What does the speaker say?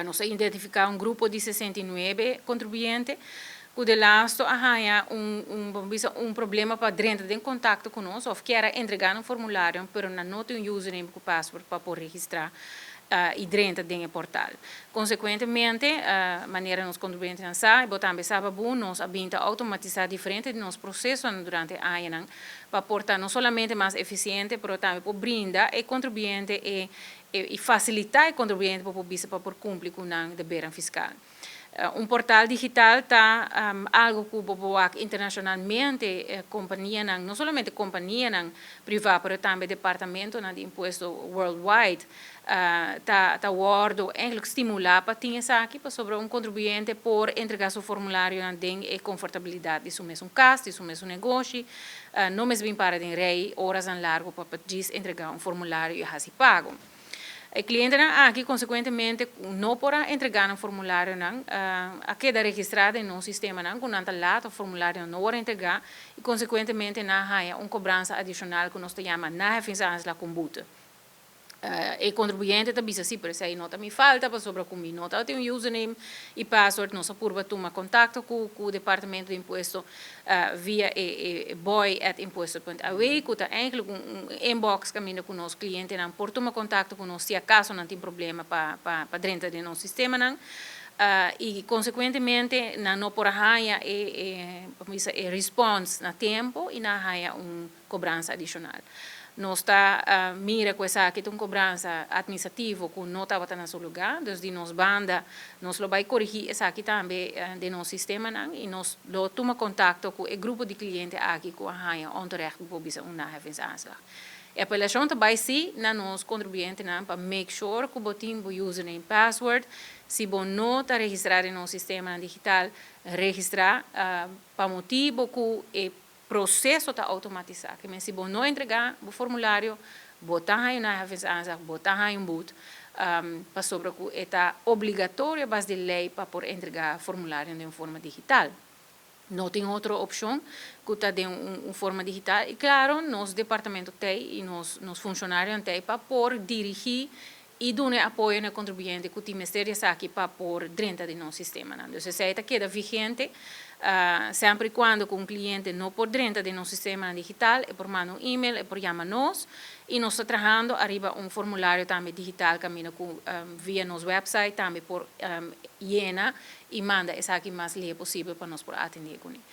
Nos a identifiká un grupo di 69 kontribuyente ku de laatste a haña un problema pa drenta den kontakto ku nos òf ke entregá un formulario, pero nan no tin un username ku password pa por registrá i drenta den portal. Konsekuentemente, manera nos kontribuyentenan sa, i tambe sa, nos a bin outomatisá diferente di nos prosesonan durante aña pa por ta no solamente mas efisiente, pero tambe pa brinda e kontribuyente i fasilitá e kontribuyente pa por kumpli ku e deber fiskal. Un portal digital ta algu ku internashonalmente kompania, no solamente kompania privá, pero tambe departamento di impuesto worldwide ta wòrdu eigenlijk stimulá pa tin esaki, pasobra un kontribuyente por entregá su formulario den e konfortabilidat di su mes kas, di su mes negoshi, no mester bin para den rei oranan largu pa entregá un formulario i hasi pago. E klientenan aki, konsekuentemente, no por entregá un formulario, nan, a keda registrá den nos sistema, nan, ku nan ta laat, e formulario no por entregá i konsekuentemente nan a haña un kobransa adishonal ku nos ta yama naheffingsaanslag ku boete. E kontribuyente ta bisa: "Si, pero esei no ta mi falta, pasobra ku mi no tin un username i password." Nos a purba tuma kontakto ku e departamento di impuesto via e boy@impuesto.aw, ku ta eigenlijk un inbox kaminda ku nos klientenan por tuma kontakto ku nos si akaso nan tin problema pa drenta den nos sistemanan. I konsekuentemente nan no por haña e response na tempu i nan a haña un kobransa adishonal. Nos ta mira ku esaki ta un kobransa atministrativo ku no tabata na su lugá, dus di nos banda nos lo bai korigí esaki tambe den nos sistemanan i nos lo tuma kontakto ku e grupo di kliente aki ku a haña onterecht bijvoorbeeld un naheffingsaanslag. E apelashon tambe si na nos kontribuyentenan pa make sure ku bo tin bo username, password. Si bo no ta registrá den nos sistema digital, registrá, pa motibu ku e proseso ta outomatisá. Ke men si bo no entregá e formulario, bo ta haña un naheffingsaanslag, bo ta haña un boete, pasobra ku ta obligatorio base di lei pa por entregá formulario di forma digital. No tin otro opshon ku ta di un forma digital. I klaro, nos departamento tin i nos funshonarionan tin pa por dirigí i duna apoyo na kontribuyente ku tin mester aki pa por drenta den nos sistema. Anto, esei ta keda vigente, semper i kuando ku un kliente no por drenta den nos sistema digital, e por manda un e-mail, e por yama nos, i nos ta trahando ariba un formulario tambe digital kaminda ku via nos website tambe por yena i manda esaki mas lihé posibel pa nos por atendé kuné.